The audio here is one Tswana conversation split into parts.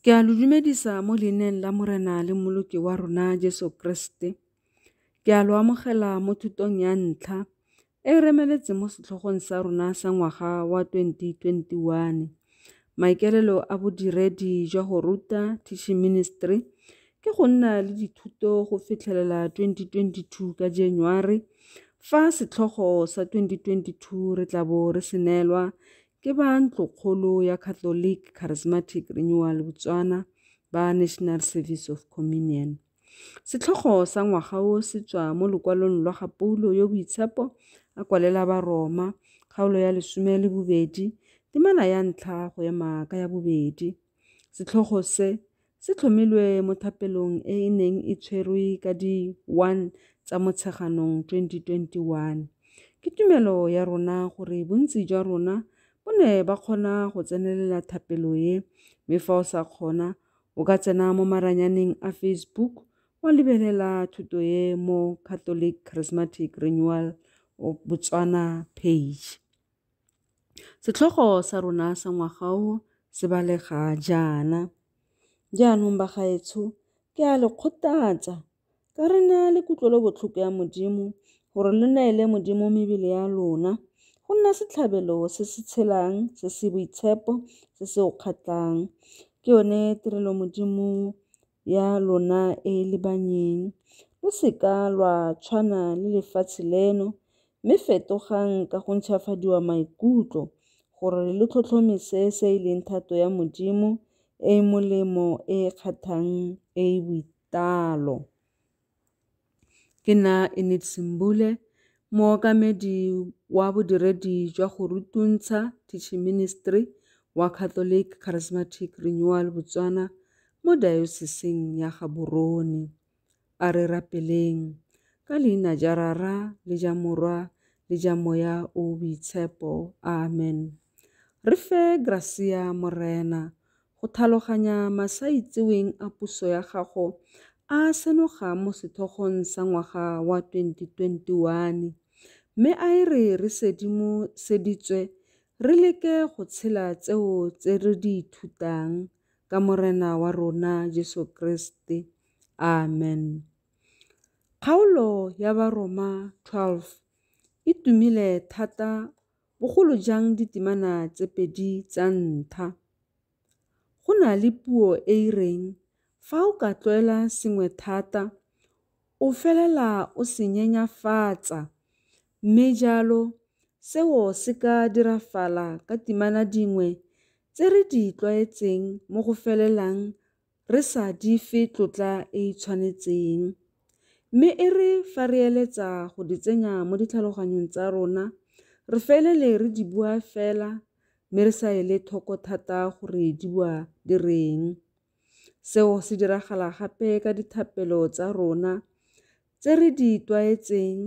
Ke a lo dumedisa mo leineng la Morena le Mmoloki wa rona Jesu Kriste. Ke a lo amogela mo thutong ya ntlha e e remeletseng mo setlhogong sa rona sa ngwaga wa 2021. Maikaelelo a bodiredi jwa go ruta Teaching Ministry ke go nna le dithuto go fitlhelela 2022 ka January fa setlhogo sa 2022 re tla bo re se neelwa ke ba ntlokgolo ya Catholic Charismatic Renewal Botswana ba National Service of Communion. Setlhogo sa ngwaga o se tswa mo lokwalong lwa ga Paulo yo Boitshepo a kwalela Baroma, kgaolo ya 12, temana ya ntlha go ema ka ya bobedi. Setlhogo se se tlhomilwe mo thapelong e e neng e tshwerwe ka di 1 tsa Motsheganong 2021. Ke tumelo ya rona gore bontsi jwa rona bo ne ba kgona go tsenelela thapelo e, mme fa o sa kgona, o ka tsena mo maranyaneng a Facebook wa lebelela thuto e mo Catholic Charismatic Renewal Botswana page. Setlhogo sa rona sa ngwaga o se balega jaana. Jaanong bagaetsho, ke a le kgothatsa ka re na le kutlwelobotlhoko ya Modimo gore lo neele Modimo mebele ya lona go nna setlhabelo se se tshelang, se se boitshepo, se se o kgatlhang. Ke yone tirelo Modimo ya lona e e lebanyeng. Lo seka lwa tshwana le lefatshe leno, mme fetogang ka go ntšhafadiwa maikutlo gore lo tlhotlhomise se e leng thato ya Modimo e e molemo, e e kgatlhang, e e boitalo. Ke nna Enid Simbule, mookamedi wa bodiredi jwa go rutuntsha Teaching Ministry wa Catholic Charismatic Renewal Botswana mo Dayosiseng ya Gaborone. A re rapeleng ka leina ja Rara le ja Morwa le ja Moya o o Boitshepo. Amen. Re fe grasia Morena go tlhaloganya masaitseweng a puso ya gago a a senogang mo setlhogong sa ngwaga wa 2021. Mme a e re re sedimoseditswe re leke go tshela tseo tse re di ithutang ka Morena wa rona Jesu Kriste. Amen. Kgaolo ya Baroma 12 e tumile thata bogolo jang ditemana tse pedi tsa ntlha. Go na le puo e e reng fa o ka tlwaela sengwe thata, o felela o se nyenyafatsa, mme jalo seo se ka dirafala ka temana dingwe tse re di tlwaetseng mo go felelang re sa di fe tlotla e e tshwanetseng. Mme e re fa re eletsa go di tsenya mo ditlhaloganyong tsa rona, re felele re di bua fela mme re sa ele tlhoko thata gore di bua di reng. Seo se diragala gape ka dithapelo tsa rona tse re di tlwaetseng,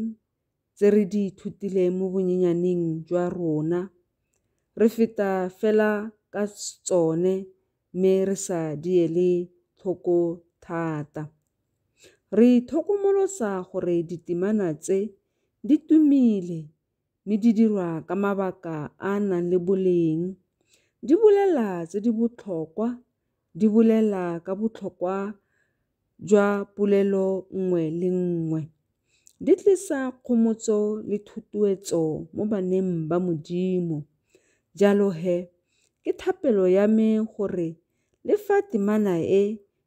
tse re di ithutileng mo bonyenyaneng jwa rona. Re feta fela ka tsone mme re sa di ele tlhoko thata. Re itlhokomolosa gore ditemana tse di tumile mme di dirwa ka mabaka a a nang le boleng. Di bolela tse di botlhokwa, di bolela ka botlhokwa jwa polelo nngwe le nngwe. Di tlisa kgomotso le thotloetso mo baneng ba Modimo. Jalo he, ke thapelo ya me gore le fa temana e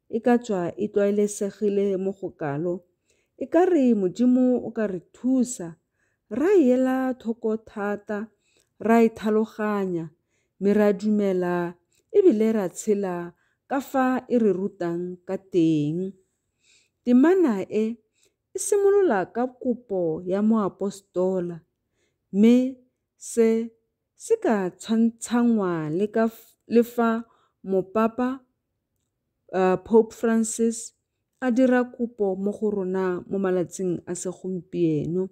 e ka tswa e tlwaelesegile mo go kalo, e ka re Modimo o ka re thusa ra e ela tlhoko thata, ra e tlhaloganya, mme ra dumela ebile ra tshela ka fa e re rutang ka teng. Temana e e simolola ka kopo ya moapostola, mme se se ka tshwantshangwa le fa mopapa Pope Francis a dira kopo mo go rona mo malatsing a segompieno.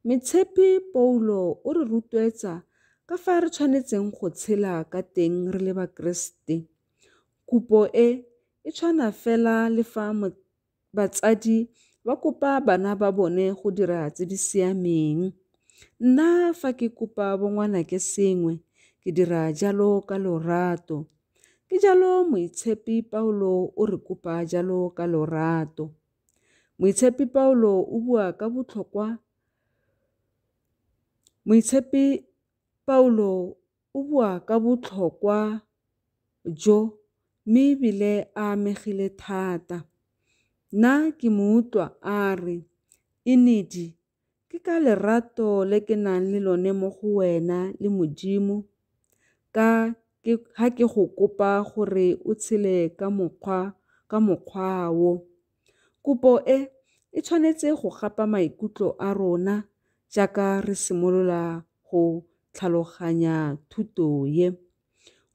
Moitshepi Paulo o re rotloetsa ka fa re tshwanetseng go tshela ka teng re le Bakeresete. Kopo e e tshwana fela le fa batsadi ba kopa bana ba bone go dira tse di siameng. Nna fa ke kopa bongwanake sengwe, ke dira jalo ka lorato. Ke jalo Moitshepi Paulo o re kopa jalo ka lorato. Moitshepi Paulo o bua ka botlhokwa Moitshepi Paulo o bua ka botlhokwa jo mme ebile a amegile thata. Nna ke mo utlwa a re, Enedi, ke ka lerato le ke nang le lone mo go wena le Modimo, ka ha ke go kopa gore o tshele ka mokgwa ka mokgwa o. Kopo e e tshwanetse go gapa maikutlo a rona jaaka re simolola go tlhaloganya thuto ye.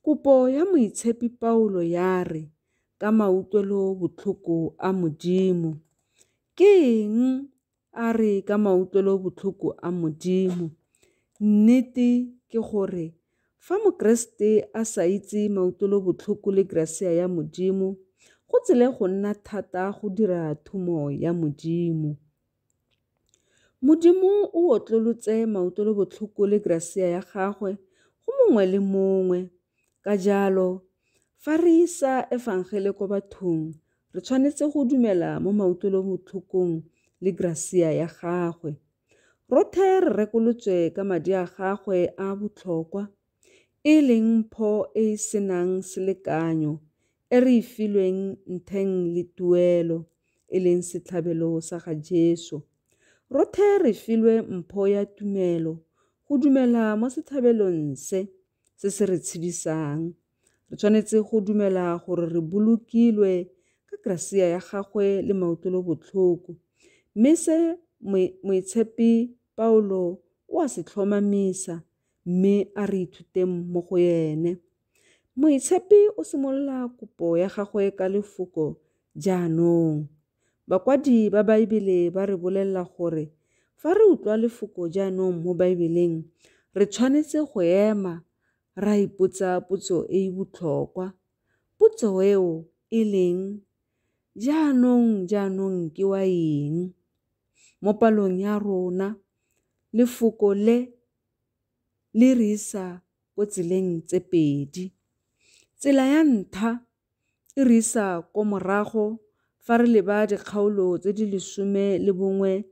Kopo ya Moitshepi Paulo ya re, ka mautlwelobotlhoko a Modimo. Ke eng a re ka mautlwelobotlhoko a Modimo? Nnete ke gore fa Mokeresete a sa itse mautlwelobotlhoko le grasia ya Modimo, go tsile go nna thata go dira thomo ya Modimo. Modimo o otlolotse mautlwelobotlhoko le grasia ya gagwe go mongwe le mongwe. Ka jalo, fa re isa efangele ko bathong, re tshwanetse go dumela mo mautlwelobotlhokong le grasia ya gagwe. Rothe re rekolotswe ka madi a gagwe a botlhokwa, e leng mpho e e senang selekanyo e re e filweng ntlheng le tuelo, e leng setlhabelo sa ga Jesu. Rothe re filwe mpho ya tumelo, go dumela mo setlhabelong se se se re tshedisang. Re tshwanetse go dumela gore re bolokilwe ka grasia ya gagwe le mautlwelobotlhoko. Mme se Moitshepi Paulo o a se tlhomamisa mme a re ithuteng mo go ene. Moitshepi o simolola kopo ya gagwe ka lefoko jaanong. Bakwadi ba Baebele ba re bolelela gore fa re utlwa lefoko jaanong mo Baebeleng, re tshwanetse go ema ra ipotsa potso e e botlhokwa. Potso eo e leng, jaanong jaanong ke wa eng? Mo palong ya rona, lefoko le le re isa ko tseleng tse pedi. Tsela ya ntlha e re isa ko morago fa re leba dikgaolo tse di 11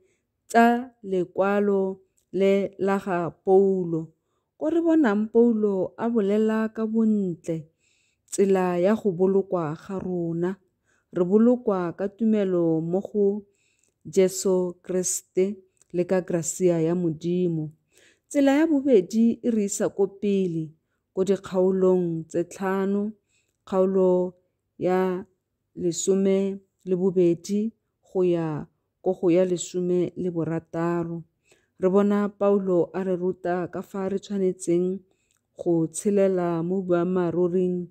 tsa lekwalo le la ga Paulo, ko re bonang Paulo a bolela ka bontle tsela ya go bolokwa ga rona. Re bolokwa ka tumelo mo go Jesu Kriste le ka grasia ya Modimo. Tsela ya bobedi e re isa ko pele ko dikgaolong tse 5, kgaolo ya 12 go ya ko go ya 16. Re bona Paulo a re ruta ka fa re tshwanetseng go tshelela mo boammaaruring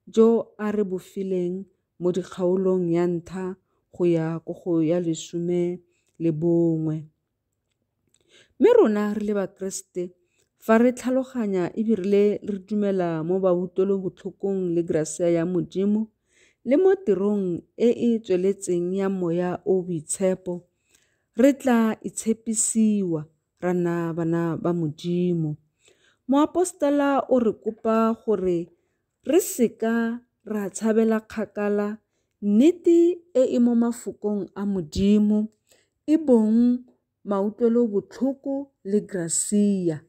jo a re bo fileng mo dikgaolong ya ntlha go ya ko go ya 11. Mme rona re le Bakreste, fa re tlhaloganya ebile re dumela mo bautlwelobotlhokong le grasia ya Modimo le mo tirong e e tsweletseng ya Moya o Boitshepo, re tla itshepisiwa ra nna bana ba Modimo. Moapostola o re kopa gore re seka ra tshabela kgakala nnete e e mo mafokong a Modimo, e bong mautlwelobotlhoko le grasia,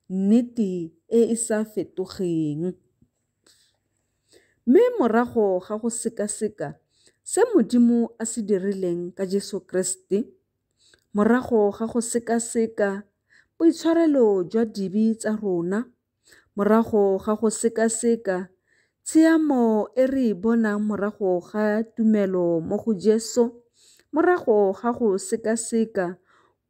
nnete e e sa fetogeng. Mme morago ga go sekaseka se Modimo a se dirileng ka Jesu Kriste, morago ga go sekaseka boitshwarelo jwa dibe tsa rona, morago ga go sekaseka tshiamo e re e bonang morago ga tumelo mo go Jesu, morago ga go sekaseka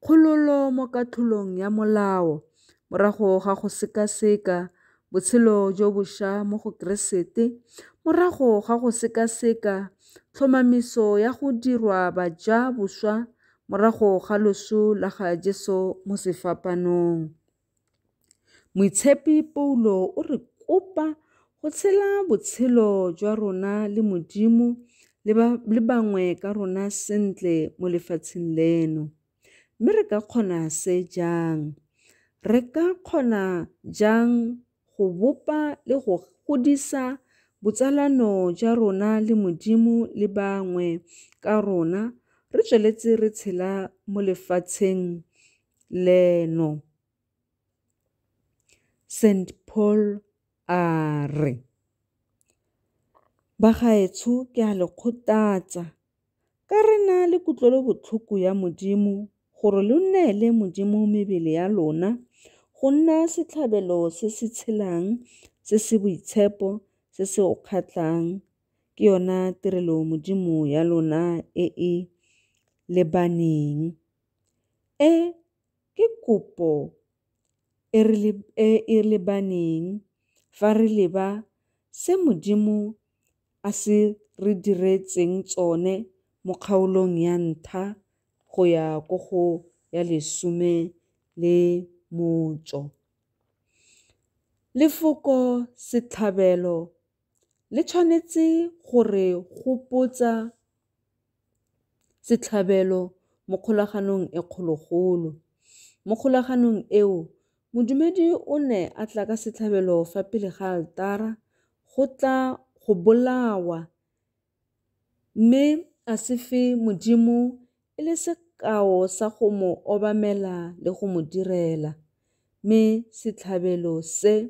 kgololo mo katlholong ya molao, morago ga go sekaseka botshelo jo bošwa mo go Keresete, morago ga go sekaseka tlhomamiso ya go dirwa bajaboswa morago ga loso la ga Jesu mo sefapanong. Moitshepi Paulo o re kopa go tshela botshelo jwa rona le Modimo le bangwe ka rona sentle mo lefatsheng leno. Mme re ka kgona se jang? Re ka kgona jang go bopa le go godisa botsalano jwa rona le Modimo le bangwe ka rona re tsweletse re tshela mo lefatsheng leno. St Paul a re, Bagaetsho ke a le kgothatsa ka re na le kutlwelobotlhoko ya Modimo gore lo neele Modimo mebele ya lona go nna setlhabelo se se tshelang, se se boitshepo, se se o kgatlhang. Ke yona tirelo Modimo ya lona e e lebaneng. E ke kopo e e lebaneng fa re leba se Modimo a se re diretseng tsone mo kgaolong ya ntlha go ya ko go ya lesome le motso. Lefoko setlhabelo le tshwanetse go re gopotsa setlhabelo mo kgolaganong e kgologolo. Mo kgolaganong eo, modumedi o ne a tla ka setlhabelo fa pele ga altara go tla go bolawa mme a se fe Modimo e le sekao sa go mo obamela le go mo direla. Mme setlhabelo se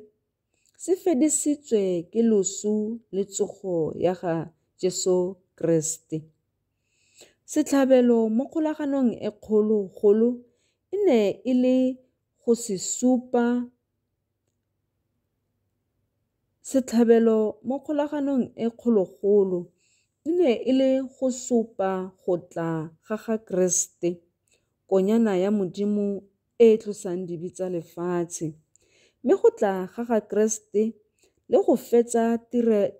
se fedisitswe ke loso le tsogo ya ga Jesu Kriste. Setlhabelo mo kgolaganong e kgologolo e ne e le go se supa Setlhabelo mo kgolaganong e kgologolo e ne e le go supa go tla ga ga Kreste, Konyana ya Modimo e e tlosang dibe tsa lefatshe. Mme go tla ga ga Kreste le go fetsa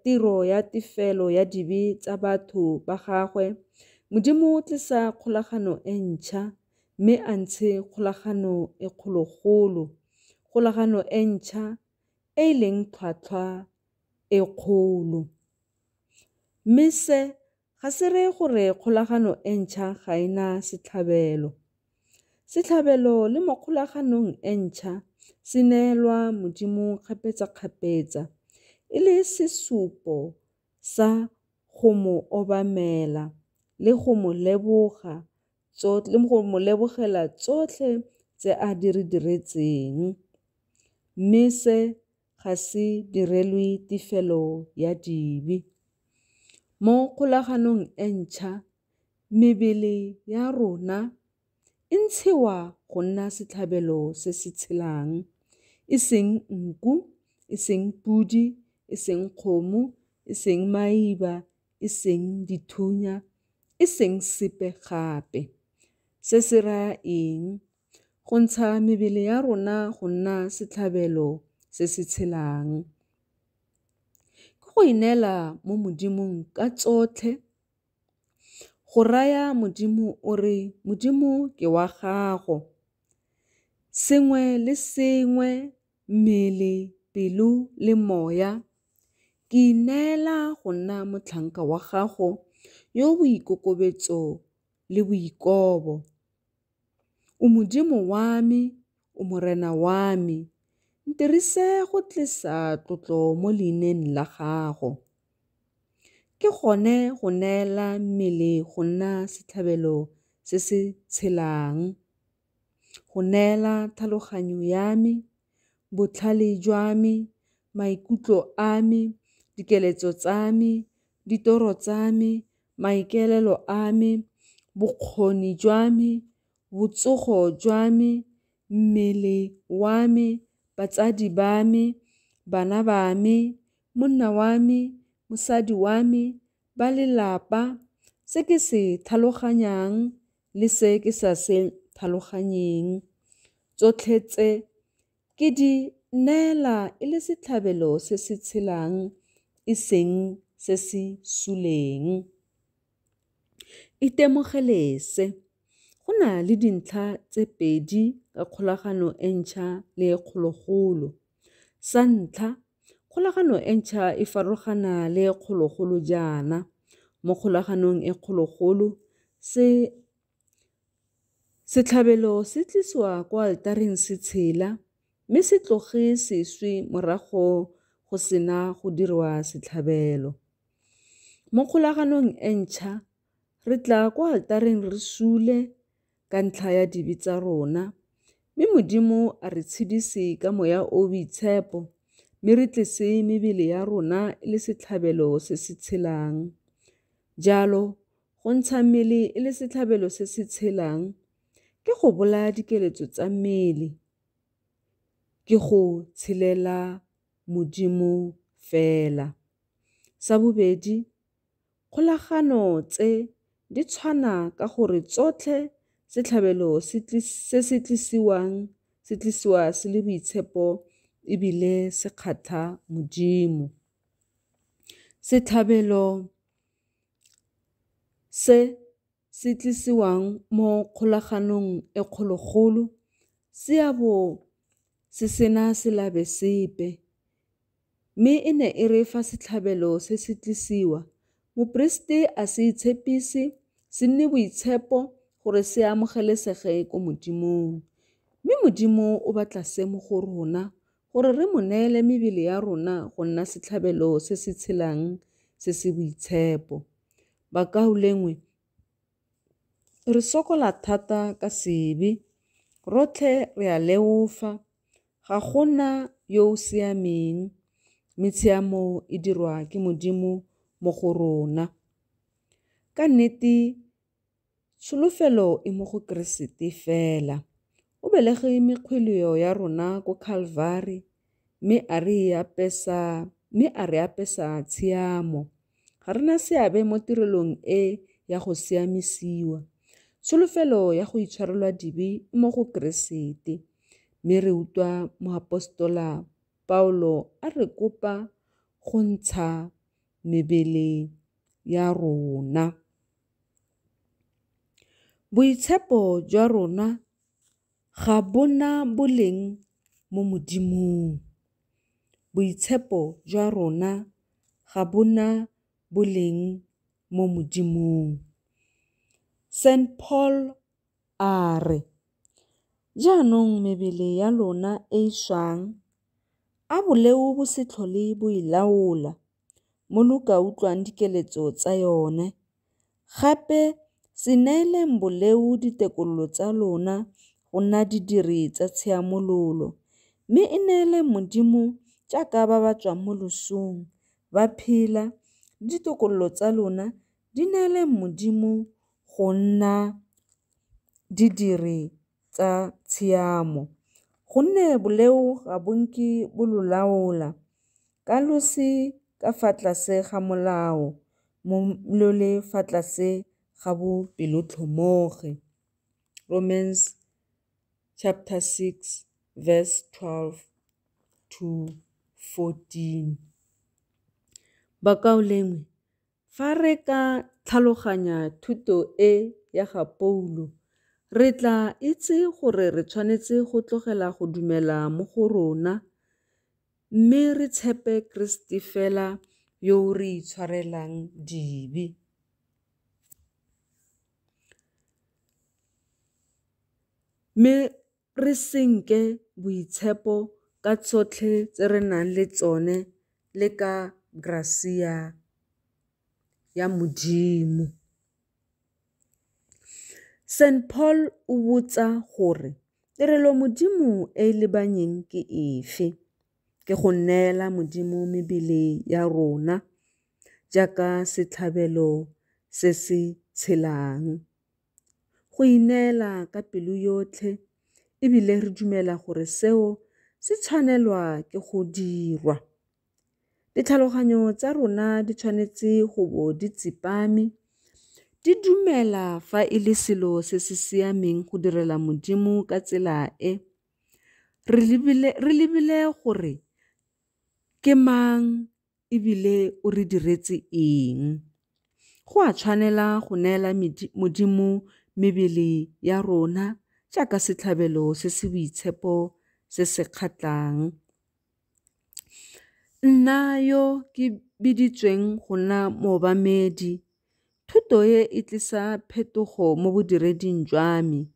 tiro ya tefelo ya dibe tsa batho ba gagwe, Modimo o tlisa kgolagano e ntšha mme a ntshe kgolagano e kgologolo, kgolagano e ntšha e e leng tlhwatlhwa e kgolo. Mme se ga se reye gore kgolagano e ntšha ga e na setlhabelo. Setlhabelo le mo kgolaganong e ntšha se neelwa Modimo kgapetsa-kgapetsa e le sesupo sa go mo obamela le go mo leboga le go mo lebogela tsotlhe tse a di re diretseng. Mme se ga se direlwe tefelo ya dibe. Mo kgolaganong e ntšha, mebele ya rona e ntshiwa go nna setlhabelo se se tshelang, e seng nku, e seng podi, e seng kgomo, e seng maiba, e seng dithunya, e seng sepe gape. Se se raya eng? Go ntsha mebele ya rona go nna setlhabelo se se tshelang. Ke go ineela mo Modimong ka tsotlhe, go raya Modimo o re Modimo ke wa gago. Sengwe le sengwe, mmele, pelo le moya, ke ineela go nna motlhanka wa gago yo o boikokobetso le boikobo. O Modimo wa me, o Morena wa me, ntirise go tlisa tlotlo mo leineng la gago. Ke gone go neela mmele go nna setlhabelo se se tshelang, go neela tlhaloganyo ya me, botlhale jwa me, maikutlo a me, dikeletso tsa me, ditoro tsa me, maikaelelo a me, bokgoni jwa me, botsogo jwa me, mmele wa me, batsadi ba me, bana ba me, monna wa me, mosadi wa me, ba lelapa, se ke se tlhaloganyang le se ke sa se tlhaloganyeng. Tsotlhe tse ke di neela e le setlhabelo se se tshelang e seng se se suleng. Itemogele se, go na le dintlha tse pedi ka kgolagano e ntšha le e kgologolo. Sa ntlha, kgolagano e ntšha e farologana le e kgologolo jaana. Mo kgolaganong e kgologolo, se setlhabelo se tlisiwa kwa altareng se tshela mme se tloge se swe morago go sena go dirwa setlhabelo. Mo kgolaganong e ntšha re tla kwa altareng re sule ka ntlha ya dibe tsa rona, mme Modimo a re tshedise ka moya o boitshepo, mme re tlise mebele ya rona e le setlhabelo se se tshelang. Jalo go ntsha mmele e le setlhabelo se se tshelang ke go bolaya dikeletso tsa mmele, ke go tshelela Modimo fela. Sa bobedi, kgolagano tse di tshwana ka gore tsotlhe setlhabelo se se tlisiwang se tlisiwa se le boitshepo ebile se kgatlha Modimo. Setlhabelo se se tlisiwang mo kgolaganong e kgologolo se a bo se sena selabe sepe, mme e ne e re fa setlhabelo se se tlisiwa moporesete a se itshepise se nne boitshepo gore se amogelesege ko Modimong. Mme Modimo o batla se mo go rona gore re mo neele mebele ya rona go nna setlhabelo se se tshelang se se boitshepo. Bakaulengwe, re sokola thata ka sebe, rotlhe re a leofa, ga gona yo o siameng, mme tshiamo e dirwa ke Modimo mo go rona. Ka nnete tsholofelo e mo go Keresete fela. O belege mekgweleo ya rona ko Calvary mme a re apesa mme a re apesa tshiamo. Ga rena seabe mo tirelong e ya go siamisiwa. Tsholofelo ya go itshwarelwa dibe e mo go Keresete. Mme re utlwa moapostola Paulo a re kopa go ntsha mebele ya rona. Boitshepo jwa rona ga bona boleng mo Modimong. Boitshepo jwa rona ga bona boleng mo Modimong. St Paul a re, jaanong mebele ya lona e e swang, a boleo bo se tlhole bo e laola, mo lo ka utlwang dikeletso tsa yone. Gape se neeleng boleo ditokololo tsa lona go nna didiri tsa tshiamololo, mme e neeleng Modimo jaaka ba ba tswang mo losong ba phela, le ditokololo tsa lona di neeleng Modimo go nna didiri tsa tshiamo. Gonne boleo ga bo nke bo lo laola, ka lo se ka fa tlase ga molao, mo lo le fa tlase ga bopelotlhomogi. Romans chapter 6 verse 12 to 14. Bakaulengwe, fa re ka tlhaloganya thuto e ya ga Paulo, re tla itse gore re tshwanetse go tlogela go dumela mo go rona mme re tshepe Kriste fela yo o re itshwarelang dibe. Mme re senke boitshepo ka tsotlhe tse re nang le tsone le ka gracia ya Modimo. St Paul o botsa gore tirelo Modimo e e lebanyeng ke efe? Ke go neela Modimo mebele ya rona jaaka setlhabelo se se tshelang. Go ineela ka pelo yotlhe ebile re dumela gore seo se tshwanelwa ke go dirwa. Ditlhaloganyo tsa rona di tshwanetse go bo di tsepame, di dumela fa e le selo se se siameng go direla Modimo ka tsela e. Re lebile gore ke mang ebile o re diretse eng. Go a tshwanela go neela Modimo mebele ya rona jaaka setlhabelo se se boitshepo se se kgatlhang. Nna yo ke biditsweng go nna moobamedi, thuto e e tlisa phetogo mo bodireding jwa me.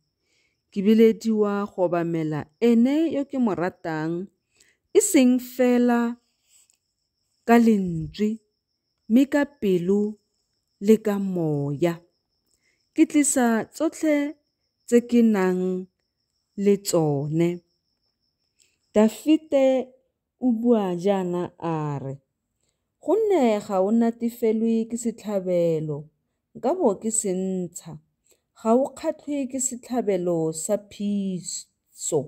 Ke bilediwa go obamela ene yo ke mo ratang e seng fela. ka lentswe mme ka pelo le ka moya. Ke tlisa tsotlhe tse ke nang le tsone. Dafite o bua jaana a re, Gonne ga o natefelwe ke setlhabelo, nka bo ke se ntsha, ga o kgatlhwe ke setlhabelo sa phiso.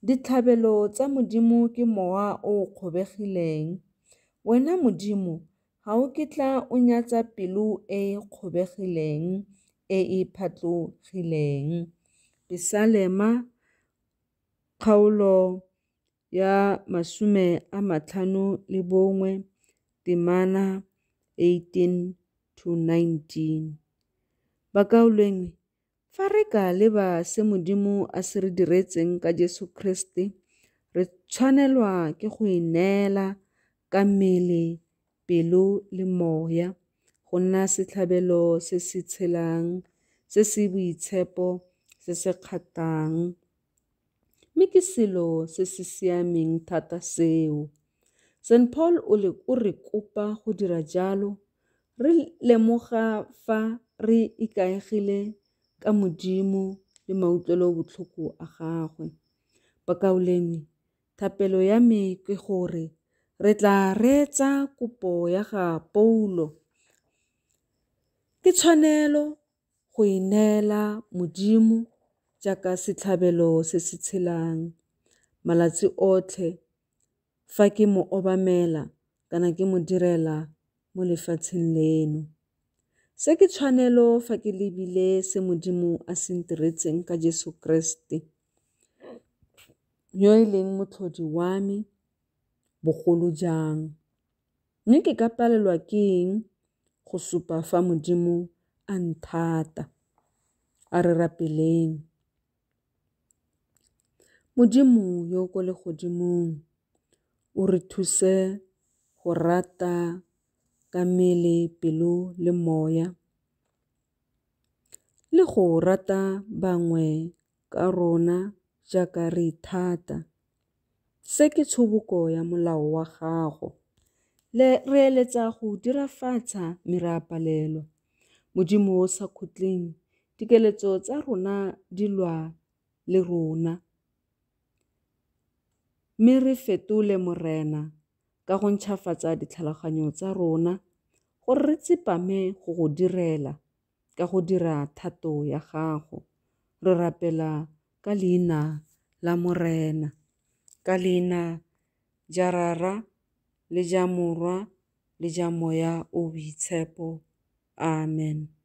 Ditlhabelo tsa Modimo ke mowa o o kgobegileng. Wena Modimo, ga o kitla o nyatsa pelo e e kgobegileng, e e phatlogileng. Pesalema kgaolo ya 51 temana 18 to 19. Bakaulengwe, fa re ka leba se Modimo a se re diretseng ka Jesu Kriste, re tshwanelwa ke go ineela ka mmele, pelo le moya go nna setlhabelo se se tshelang, se se boitshepo, se se kgathang. Mme ke selo se se siameng thata seo. St. Paul o re kopa go dira jalo, re lemoga fa re ikaegile ka Modimo le mautlwelobotlhoko a gagwe. Bakaulengwe, thapelo ya me ke gore re tla reetsa kopo ya ga Paulo. Ke tshwanelo go ineela Modimo jaaka setlhabelo se se tshelang malatsi otlhe fa ke mo obamela kana ke mo direla mo lefatsheng leno. Se ke tshwanelo fa ke lebile se Modimo a se ntiretseng ka Jesu Kriste, yo e leng motlhodi wa me bogolo jang. Mme ke ka palelwa ke eng go supa fa Modimo a nthata? A re rapeleng. Modimo yo o ko legodimong, o re thuse go rata ka mmele, pelo le moya le go rata bangwe ka rona jaaka re ithata. Se ke tshoboko ya molao wa gago. Le re eletsa go o dirafatsa mme re a palelwa. Modimo o sa khutleng, dikeletso tsa rona di lwa le rona. Mme re fetole Morena ka go ntšhafatsa ditlhaloganyo tsa rona gore re tsepame go go direla ka go dira thato ya gago. Re rapela ka leina la Morena, ka leina ja Rara le ja Morwa le ja Moya o Boitshepo. Amen.